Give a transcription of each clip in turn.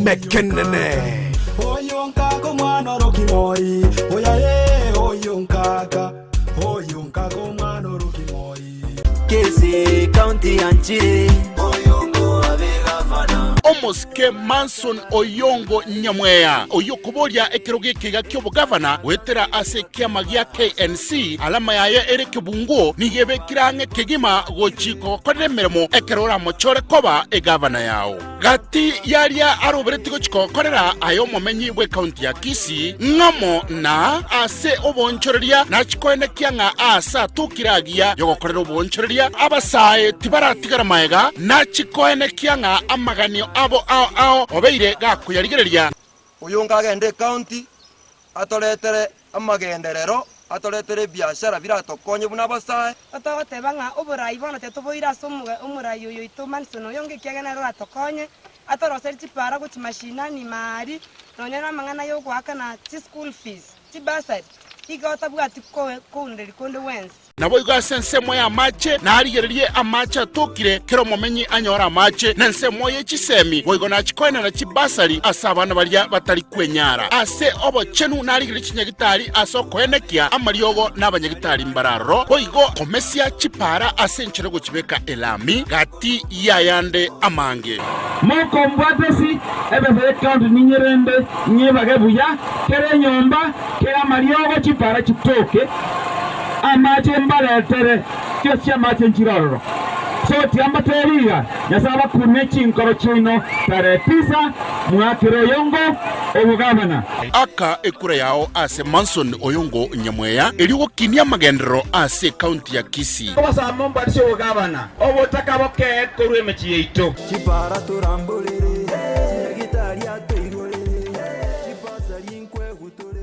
Mekenene. Oyo nkaka omwana oroki moi, oya ee, oyo nkaka, oyo nkaka omwana oroki moi. Kisii county yanchire Oyongo abe gavana. Omosike Manson Oyongo Nyamweya, oyio okoboria ekerogo ekeiga ki'obogavana goetera ase ekiama gia KNC, alama yaye ere kebunguo, nigo ebekire ang'e kegima gochi kogokorera emeremo ekero oramochore koba egavana yao. Gati y'aria aroberetie gochia kogokorera aye omomenyi bw'ekaunti ya Kisii, ng'amo na ase oboonchoreria nachie koenekia ng'a aase atokire agiya y'ogokorera oboonchoreria, abasae tibaratigara magega, nachie koenekia ng'a amaganio abo ao ao obeire gakoyarigereria. Oyonga agende ekaunti atoretere amagenderero, atoretere ebiashara biratokonye buna abasae. Totogoteba ng'a oborai bono tetoboire ase omorai oyo oito Manson oyonga ekiagera nere oratokonye, atoroserie chipara gochia mashinani maari, nonya namang'ana yogoakana chischool fees, chibursary, igo tabwati kounereria konde gwensi. Naboigo ase ensemo y'amache narigererie amache atokire, kera omomenyi anyore amache, na ensemo ye chisemi boigo nachikoenana chibasari ase abana baria batari kwenyara. Ase obochenu narigererie chinyagitari ase okoenekia amariogo na abanyagitari mbararoro, boigo komesia chipara ase enchera gochibeka elami gati y'ayande amange. Mokombwatesi ebesa y'ecounty ninyerende nyebage buya, kera enyomba, kera amariogo chipara chitoke, amache mbaretere chionsi chi'amache nchire ororo. So tiga mbateebie iga, Nyasae abakune chinkoro chiaino tarehe tisa, mwakere oyongo obogabana. Aka ekura yao ase Manson Oyongo Nyamweya erio gokinia amagenderero ase ekaunti ya Kisii. Kobasaba mombatisie obogabana, obotaka bokee korwa emechie yaito. Chipara toramborere, chinyagitari atoigorere, chibasari nkwegutore.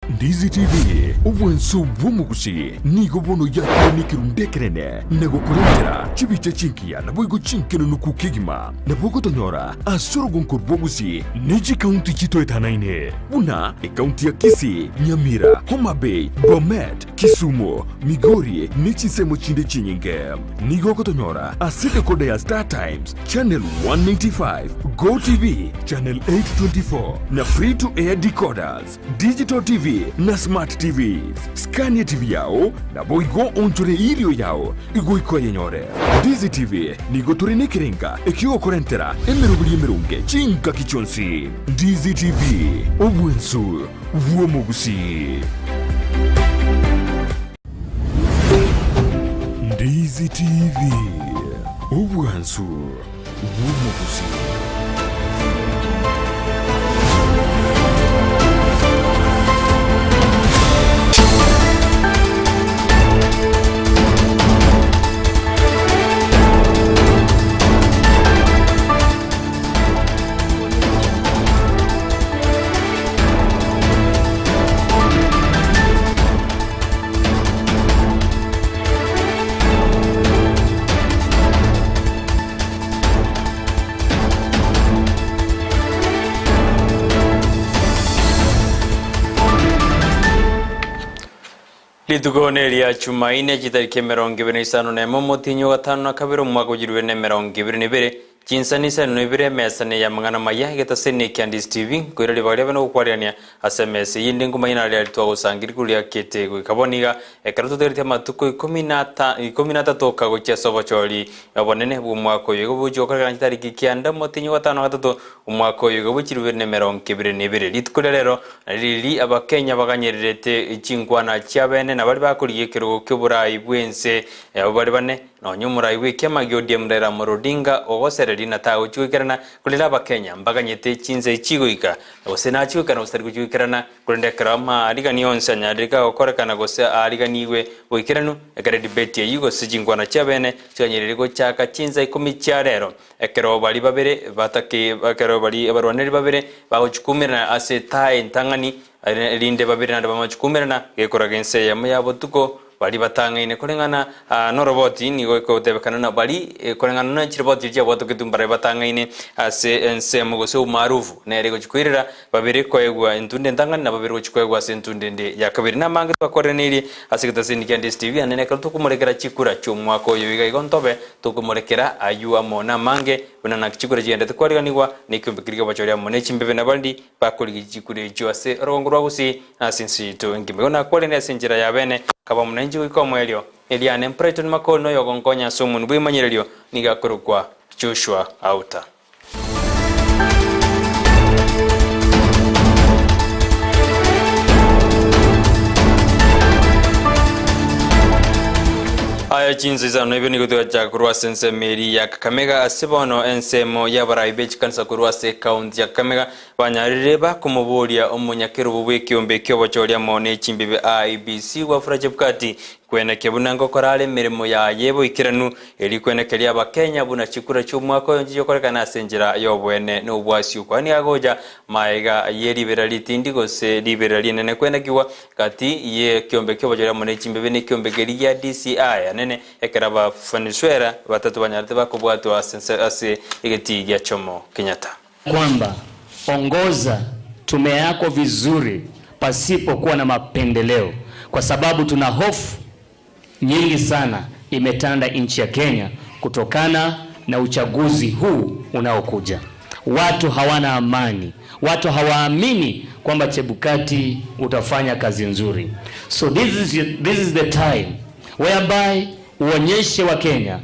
Ndizi TV, obwanso bw'omogusi, nigo bono yakire nekerundu ekenene na gokorentera chibicha chingiya naboigo chinkenenuku kegima. Nabo ogotonyora ase orogonko rw'obogusi ne chikaunti chitoetanaine buna ekaunti ya Kisii, Nyamira, Homa Bay, Bomet, Kisumu, Migori ne chinsemo chinde chinyinge. Nigo ogotonyora ase decoder ya Star Times, Channel 195, Go TV, Channel 824 na Free to Air decoders, Digital TV na Smart TVs. Scania TV yao naboigo onchore irio yao igoika oyenyore. Ndizi TV nigo tore nekerenga ekiogokorentera emeroberi emeronge chingaki chionsi. Ndizi TV, obwensu bw'omogusii. Ndizi TV, obwansu bw'omogusii. Rituko neria Chumaine chitariki 25 omotienyi o gatano na kabere omwaka o 2022, Chinsani isano na ibere emesa ne y'amang'ana amaya, egetaseni ekia Ndisi TV, nkoira ribaga riabe nogokwarerania ase emesa eyio inde nkomanya nare riaria twagosangeria igoro riakete goika bono iga, ekero totegereti amatuko ikomi na ata ikomi na atato oka gochia ase obochori obonene bw'omwaka oyo iga bogochia gokorekana chitariki kianda omotienyi o gatano na gatato omwaka oyo iga bwe chilifu ibere na emerongo ebere na ebere. Rituko ria rero nario riri Abakenya baganyererete chinkwana chiabene na baria bakorigia ekerogo ki'oborai bw'ense abwo bare bane Nonya omorai bw'ekiama gia ODM Raila Amolo Odinga ogosereria na tagochia goikerana, korende Abakenya mbaganyete chinsa echi chigoika, gose nachie goikerana gose tari gochia goikerana, korende ekero amaarigani onsi anyarire kagokorekana gose aariganigwe boikeranu, ekero edebate eyio gose chinkwana chiabene chiganyereire gochaka chinsa ikomi chia rero, ekero baria babere batake ekero baria abarwaneri babere bagochia koumerana ase etaa entang'ani, erinde babere naende bamache koumerana, gekoraga ensa eyemo ya botuko. Baria batang'aine koreng'ana noroboti nigo ekotebekana na bari koreng'ana ne chiroboti echi chiabwatoketwe mbaria batang'aine ase ensemo gose umaarufu nere egochia koirera babere koegwa entunde entang'ani na babere gochia koegwa ase entunde ende ya kabere. Namange twakoraneirie ase egetaseni kia Ndisi TV ande nekero tokomorekera chikura chi'omwaka oyo iga igo ntobe tokomorekera aywo amo namange buna naki chikura chigendete kwariganigwa nekiombe keria ki'obochori amo ne chimbebe nabandi bakorigia chikura echio ase orogongo rwa Gusii na ase ense yaito engima. Igo nakwarire ase enchera ya bene, nkaba omonenchi goika omoerio, eriane Brighton Makori noyogonkonya ase omonwa bw'emanyererio, nigo akorokwa Joshua Auta. Aya chinsa isano ibere nigo togachaka korwa ase ensemo eria ya Kakamega ase bono ensemo y'abarai be chikanisa korwa ase ekaunti ya Kakamega Banyarire bakomoboria omonyakerobo bw'ekeombe ki'obochori amo ne chimbibe IEBC Wafula Chebukati kweneke buna ngokora are emeremo yaye boikeranu eri kwenekeria abakenya buna chikura chi'omwaka oyo nchichokorekana ase enchera y'oboene na obwasio kwani agocha maega ye riberera ritindi gose riberera rinene kwenekigwa gati y'ekeombe ki'obochori amo ne chimbibe ne ekeombe keria gia DCI anene ekero Abavenezuela batato banyarete bakobwatwa ase egetii gia Jomo Kenyatta. Kwamba ongoza tume yako vizuri pasipo kuwa na mapendeleo, kwa sababu tuna hofu nyingi sana imetanda nchi ya Kenya kutokana na uchaguzi huu unaokuja. Watu hawana amani, watu hawaamini kwamba Chebukati utafanya kazi nzuri. So this is the time whereby uonyeshe wa Kenya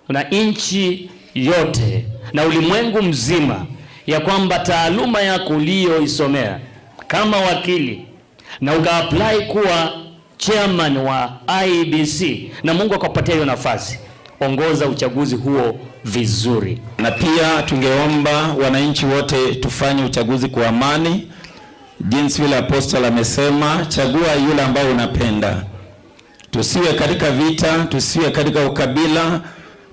na nchi yote na ulimwengu mzima ya kwamba taaluma yako uliyoisomea kama wakili na ukaapply kuwa chairman wa IEBC na Mungu akakupatia hiyo nafasi, ongoza uchaguzi huo vizuri. Na pia tungeomba wananchi wote tufanye uchaguzi kwa amani, jinsi vile Apostle amesema, chagua yule ambao unapenda. Tusiwe katika vita, tusiwe katika ukabila.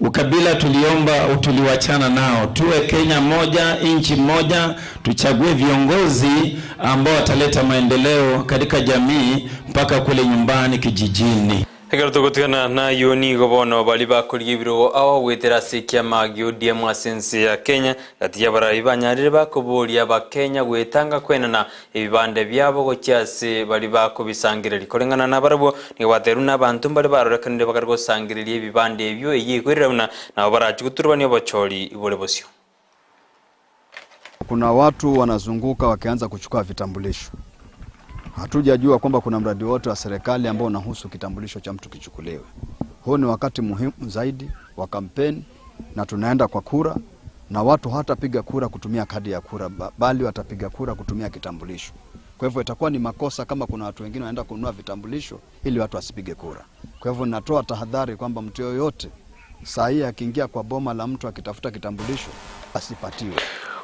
Ukabila tuliomba tuliwachana nao. Tuwe Kenya moja, nchi moja, tuchague viongozi ambao wataleta maendeleo katika jamii mpaka kule nyumbani kijijini. Ekero togotigana nayio nigo bono baria bakorigia ebirogo ao goetera ase ekiama gia ODM ase ense ya Kenya, gati y'abarai banyarire bakoboria abakenya goetanga kwenana ebibande biabo gochia ase baria bakobisangereria. Koreng'ana nabarabwo nigo baterwe nabanto mbare barorekanire bakare gosangereria ebibande ebio eyio ekoirera buna nabo barachie goturubania obochori bore bosio. Kuna watu wanazunguka wakianza kuchukua vitambulisho. Hatujajua kwamba kuna mradi wote wa serikali ambao unahusu kitambulisho cha mtu kichukuliwe. Huu ni wakati muhimu zaidi wa kampeni na tunaenda kwa kura, na watu hawatapiga kura kutumia kadi ya kura, bali watapiga kura kutumia kitambulisho. Kwa hivyo itakuwa ni makosa kama kuna watu wengine wanaenda kununua vitambulisho ili watu wasipige kura. Kwa hivyo natoa tahadhari kwamba mtu yoyote saa hii akiingia kwa boma la mtu akitafuta kitambulisho asipatiwe.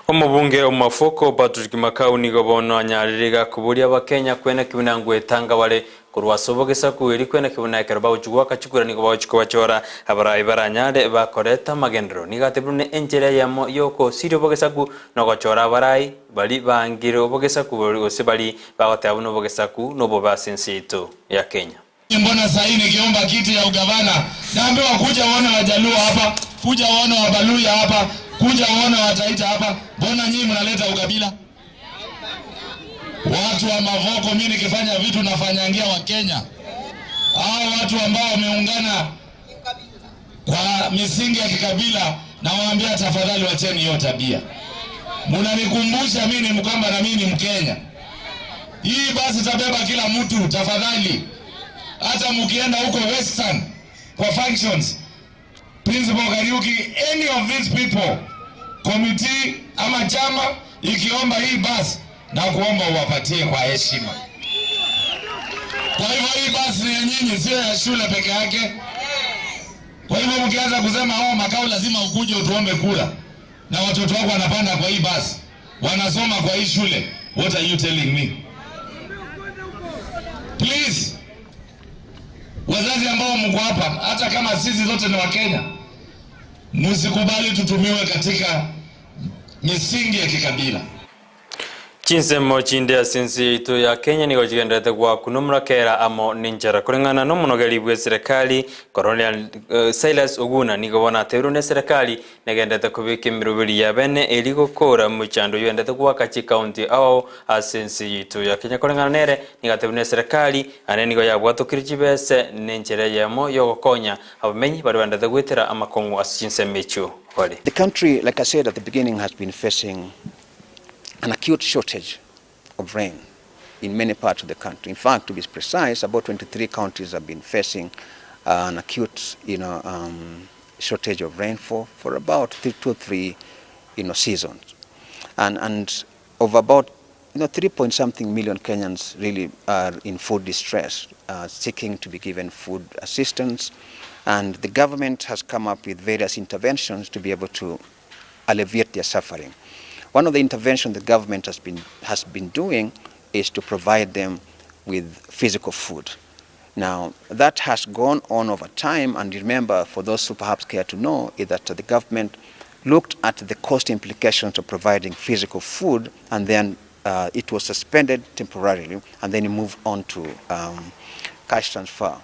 Omobunge o Mafoko Patrick Makau nigo bono anyarire gakoboria abakenya kweneki buna ngwetanga bare korwa ase obogesaku erio kweneki buna ekero bagochia goaka chikura nigo bagochia kobachora abarai baranyare bakoreta amagenderero. Nigo atebire buna enchera eyemo yokosiria obogesaku nogochora abarai bari bangire obogesaku gose bari bagoteba buna obogesaku nobobe ase ense yaito ya Kenya. Mbona saa hii nikiomba kiti ya ugavana naambiwa kuja uone Wajaluo hapa, kuja uone Wabaluya hapa, kuja uone Wataita hapa. Mbona nyinyi mnaleta ukabila? Watu wa Mavoko, mimi nikifanya vitu nafanyangia wa Kenya. Hao watu ambao wameungana kwa misingi ya kikabila, nawaambia tafadhali wacheni hiyo tabia. Mnanikumbusha mimi ni Mkamba na mimi ni Mkenya. Hii basi tabeba kila mtu tafadhali. Hata mkienda huko Western kwa functions, Principal Kariuki, any of these people, committee ama chama ikiomba hii basi, na kuomba uwapatie kwa heshima. Kwa hivyo hii basi ni ya nyinyi, sio ya shule peke yake. Kwa hivyo mkianza kusema oh, makao lazima ukuje utuombe kura, na watoto wako wanapanda kwa hii basi, wanasoma kwa hii shule, what are you telling me? Please, wazazi ambao mko hapa, hata kama sisi zote ni Wakenya, msikubali tutumiwe katika misingi ya kikabila. Chinsemo chinde ase ense yaito ya Kenya nigo chigendererete goakuna omorakera amo nenchara. Koreng'ana nomonogeri bw'eserekari Colonel Silas Oguna nigo bono ateirwe neserekari negendererete kobeka emeroberi ya bene eri gokora omochando oyio ogendererete goaka chikaunti ao ase ense yaito ya Kenya. Koreng'ana nere nigo ateirwe neserekari ande nigo yabwatokire chibese nenchera eyemo yogokonya abamenyi baria bagendererete goetera amakong'u ase chinsemo echio bare. The country, like I said at the beginning, has been facing an acute shortage of rain in many parts of the country. In fact, to be precise, about 23 counties have been facing uh, an acute, you know, um, shortage of rainfall for about three, two, three, you know, seasons. And, and of about you know, 3 point something million Kenyans really are in food distress, uh, seeking to be given food assistance. And the government has come up with various interventions to be able to alleviate their suffering. One of the interventions the government has been, has been doing is to provide them with physical food. Now, that has gone on over time, and remember, for those who perhaps care to know, is that the government looked at the cost implications of providing physical food, and then uh, it was suspended temporarily, and then it moved on to um, cash transfer.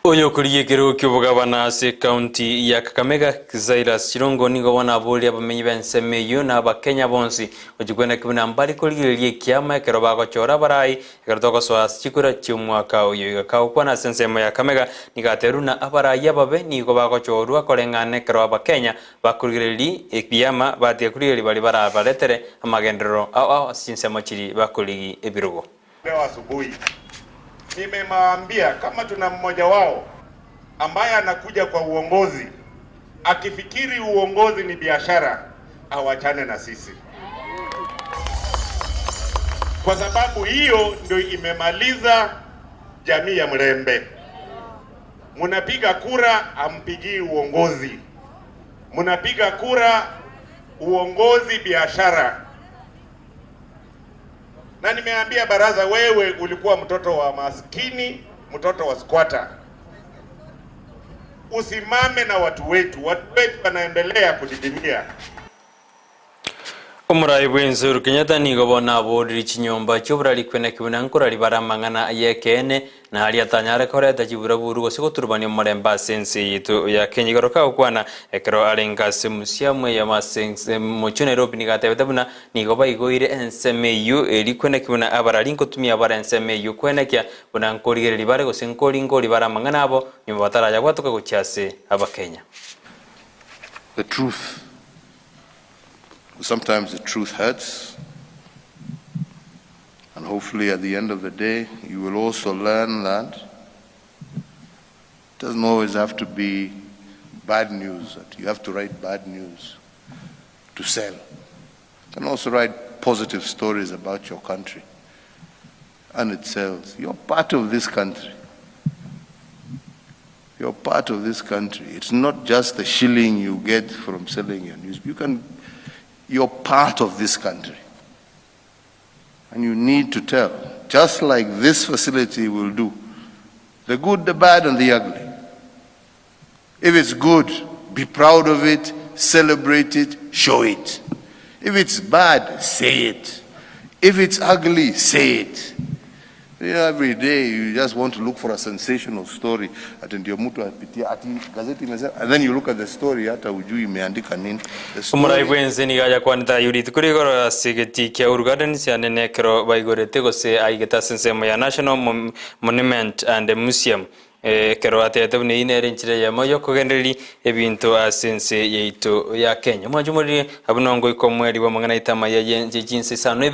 Oyokorigia ekerogo ki'obogabana ase ekaunti ya Kakamega, Cyrus Chirongo nigo bono aborie abamenyi b'ensemo eyio na abakenya bonsi gochia kweneki buna mbare korigereria ekiama ekero bagochora abarai ekero togosoa ase chikura chi'omwaka oyo iga. Kagokwana ase ensemo ya Kakamega nigo aterwe buna abarai ababe nigo bagochorwa koreng'ana ekero abakenya bakorigereria ebiama batiga korigereria baria barabaretere amagenderero ao ao ase chinsemo chiria bakorigi ebirogo. Leo asubuhi nimewaambia kama tuna mmoja wao ambaye anakuja kwa uongozi akifikiri uongozi ni biashara, awachane na sisi, kwa sababu hiyo ndio imemaliza jamii ya Mrembe. Mnapiga kura, ampigii uongozi, mnapiga kura uongozi biashara. Na nimeambia baraza, wewe ulikuwa mtoto wa maskini, mtoto wa squatter. Usimame na watu wetu, watu wetu wanaendelea kudidimia. Omorai bw'ense Uhuru Kenyatta nigo bono aborire chinyomba chi'oborari kweneki buna nkorari bare amang'ana y'ekeene na aria atanyare koreta chiburaburu gose goturubania omorembe ase ense yaito ya Kenya. Igoro kagokwana ekero arenge ase omusiamu eyemo ase ense mochie o Nairobi nigo atebete buna nigo baigoire ensemo eyio eria kweneki buna abarari nkotumia bare ensemo eyio kwenekia buna nkorigereria bare gose nkori bare amang'ana abo nyuma batarayabwatoka gochia ase Abakenya. The truth. Sometimes the truth hurts. And hopefully at the end of the day, you will also learn that it doesn't always have to be bad news, that you have to write bad news to sell. You can also write positive stories about your country, and it sells. You're part of this country. You're part of this country. It's not just the shilling you get from selling your news. You can, you're part of this country. And you need to tell, just like this facility will do, the good, the bad, and the ugly. If it's good, be proud of it, celebrate it, show it. If it's bad, say it. If it's ugly, say it. You know, every day you just want to look for a sensational story ati ndio mtu apitia ati gazeti imesema and then you look at the story hata hujui imeandika nini. The story Omorai bw'ense nigo ayakwanete ayio rituko rigoro ase egetii kia Uhuru Gardens anene ekero baigorete gose aigete ase ensemo ya National Monument and Museum ekero atebete buna eyio nere enchera eyemo y'okogendereria ebinto ase ense yaito ya Kenya. Omwancho omoriri abwo nongoika omweri bw'amang'ana aito amaya ye chinsa isano.